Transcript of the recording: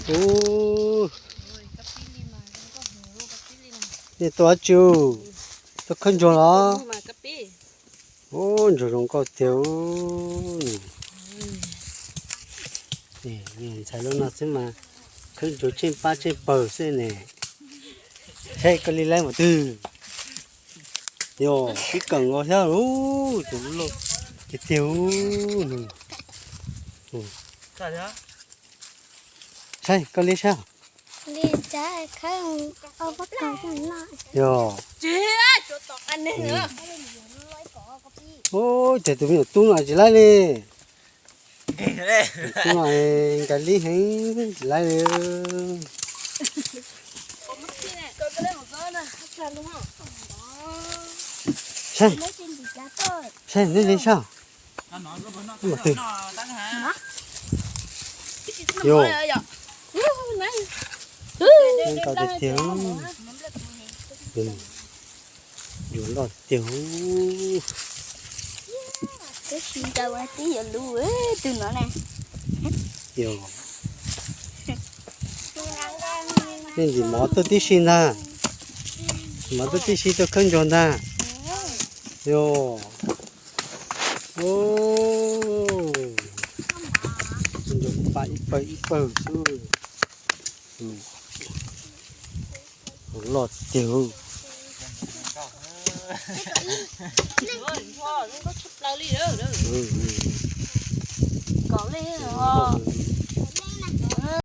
Ub, nej tuaj dab tsi? Tuaj khawb ntsuag los? Ub, ntsuag zoo nkauj tiag. Ntxhais lub no xwb mas khawb ntsuag tsheej pab tsheej pawg xwb ne. Saib koj li laib npaum twg. Yog pib kawm nkaus thiab, tus loj tiag tiag. Saib koj li saib. Yog. Ub, ces tus me nyuam tub no tsis laib li. Tub no nkaus li heev tsis laib li. Saib, saib nej li saib. Yog. Nkauj tiag tiag. Yuav loj tiag. Twb si ntawd tib yam lus, twg no ne. Yog. Nej ntxim mov tuaj tib si ntag. Mov tuaj tib si tuaj khawb ntsuag ntag. Yog. Ub, ntsuag pab ib pawg ib pawg xwb. Loj tiag.